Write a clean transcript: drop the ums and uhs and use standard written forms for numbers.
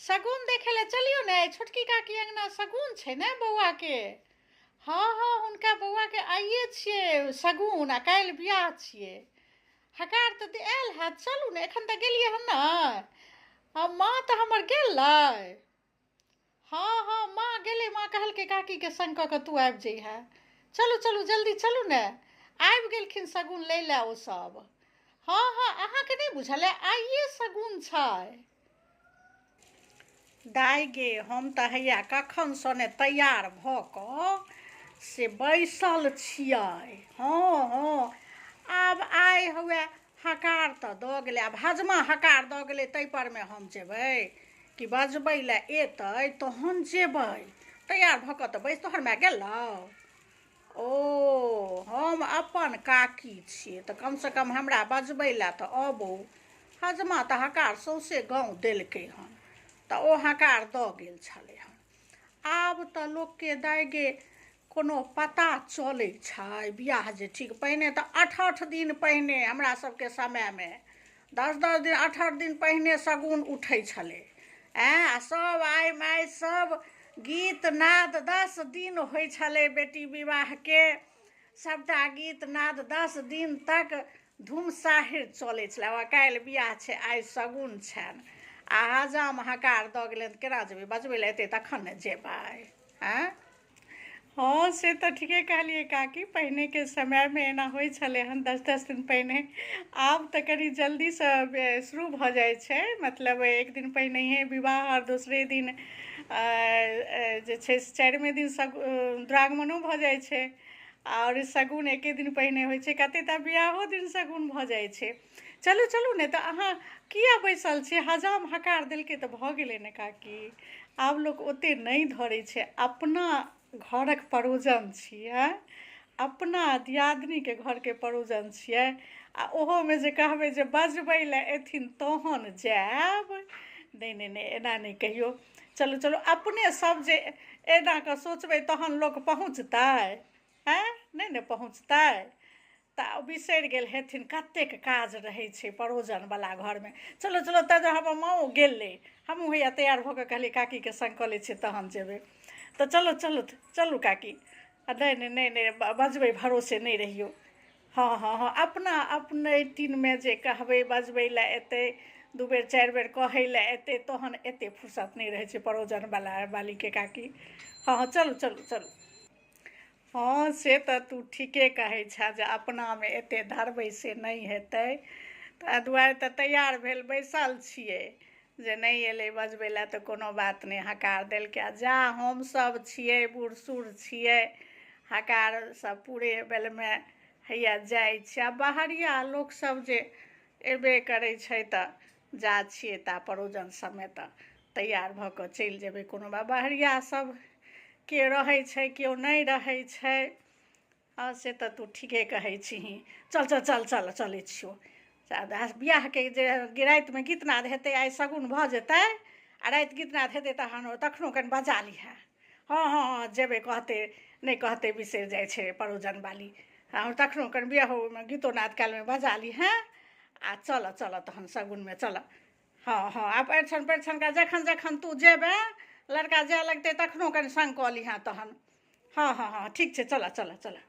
शगुन देखै लए चलियौ ने। छोटकी काकी अङ्गना शगुन छै ने बौआके। हँ हँ, हुनका बौआके आइए छियै शगुन आ काल्हि बियाह छियै। हकार तऽ आयल हैत, चलू ने। एखन तऽ गेलियै हन ने। हँ, माँ तऽ हमर गेलै। हँ हँ, माँ गेलै। माँ कहलकै काकीके संग कऽ कऽ तू आबि जइहे। चलू चलू, जल्दी चलू ने। आबि गेलखिन शगुन लै लए ओ सब। हँ हँ, अहाँके नहि बुझल अइ? आइए शगुन छै। दाइ गे, हम तऽ हैया कखनसँ ने तैयार भऽ कऽ से बैसल छियै। हँ हँ, आब आइ हुए हकार तऽ दऽ गेलै। आब हजमा हकार दऽ गेलै, ताहिपरमे हम जेबै कि बजबै लए एतै तहन जेबै? तैयार भऽ कऽ तऽ बैस। तोहर माय गेलौ? ओ हम अपन काकी छियै तऽ कमसँ कम हमरा बजबै लए तऽ अबौ। हजमा तऽ हकार सौँसे गाँव देलकै हन, तऽ ओ हकार दऽ गेल छलै हन। आब तऽ लोकके दाइ गे कोनो पता चलै छै बियाह जे ठीक? पहिने तऽ 8-8 दिन पहिने, हमरा सबके समयमे 10-10 दिन, 8-8 दिन पहिने शगुन उठै छलै। आँय, आ सब आइ माइ सब गीत नाद 10 दिन होइ छलै। बेटी विवाहके सभटा गीत नाद 10 दिन तक धूम साहिर चलै छलै। आब काल्हि बियाह छै, आइ शगुन छनि आ हजाम हकार दऽ गेलनि, तऽ केना जेबै? बजबै लए एतै तखन ने जेबै। आँय। हँ, से तऽ ठीके कहलियै काकी। पहिनेके समयमे एना होइ छलै हन, 10-10 दिन पहिने। आब तऽ कनि जल्दीसँ शुरू भऽ जाइ छै, मतलब एक दिन पहिनहिए विवाह आओर दोसरे दिन जे छै से चारिमे दिन दुरागमनो भऽ जाइ छै आओर शगुन एके दिन पहिने होइ छै। कतेक तऽ बियाहो दिन शगुन भऽ जाइ छै। चलू चलू ने तऽ, अहाँ किया बैसल छी? हजाम हकार देलकै तऽ भऽ गेलै ने काकी। आब लोक ओते नहि धरै छै। अपना घरक परोजन छियै, अपना दियादनीके घरके परोजन छियै आ ओहोमे जे कहबै जे बजबै लए एथिन तहन जायब? नहि नहि नहि, एना नहि कहियौ। चलू चलू। अपने सब जे एना कऽ सोचबै तहन लोक पहुँचतै? आँय, नहि ने पहुँचतै। तऽ बिसरि गेल हेथिन कतेक काज रहै छै परोजनवला घरमे। चलू चलू तऽ हमर माँओ गेलै, हमहूँ हैया तैयार भऽ कऽ कहलियै काकीके संग कऽ लै छियै तहन जेबै। तऽ चलू चलू चलू काकी। आ नहि नहि नहि नहि, बजबै भरोसे नहि रहियौ। हँ हँ हँ, अपना अपनैतिनमे जे कहबै बजबै लए एतै, दू बेर चारि बेर कहै लए एतै तहन एते फुर्सत नहि रहै छै परोजनवला वालीके काकी। हँ हँ, चलू चलू चलू। हँ, से तऽ तू ठीके कहै छह जे अपनामे एते धरबै से नहि हेतै। ताहि दुआरे तऽ तैयार भेल बैसल छियै जे नहि एलै बजबै लए तऽ कोनो बात नहि, हकार देलकै। आ जा हमसभ छियै, बूढ़ सूढ़ छियै, हकार सब पूरे बेलमे हैया जाइ छियै। आ बाहरिया लोकसभ जे एबे करै छै तऽ जा छियै ता परोजन समेत तऽ तैयार भऽ कऽ चलि जेबै। कोनो बात, बहरिया सब केओ रहै छै, केओ नहि रहै छै। हँ, से तऽ तू ठीके कहै छिही। चल चल चल चल, चलै छियौ। बियाहके जे रातिमे गीतनाद हेतै, आइ शगुन भऽ जेतै आ राति गीतनाद हेतै तहन तखनो कनि बजा लिहेँ। हँ हँ हँ, जेबै। कहतै नहि कहतै, बिसरि जाइ छै परोजन बाली। हँ, तखनो कनि बियाहोमे गीतो नाद कालमे बजा लिहेँ आ चलऽ चलऽ तहन शगुनमे चलऽ। हँ हँ, आब परिछन परिछन का जखन जखन तू जेबै, लड़का जाय लगतै, तखनो कनि संग कऽ लिहेँ तहन। हँ हँ हँ, ठीक छै, चलऽ चलऽ चलऽ।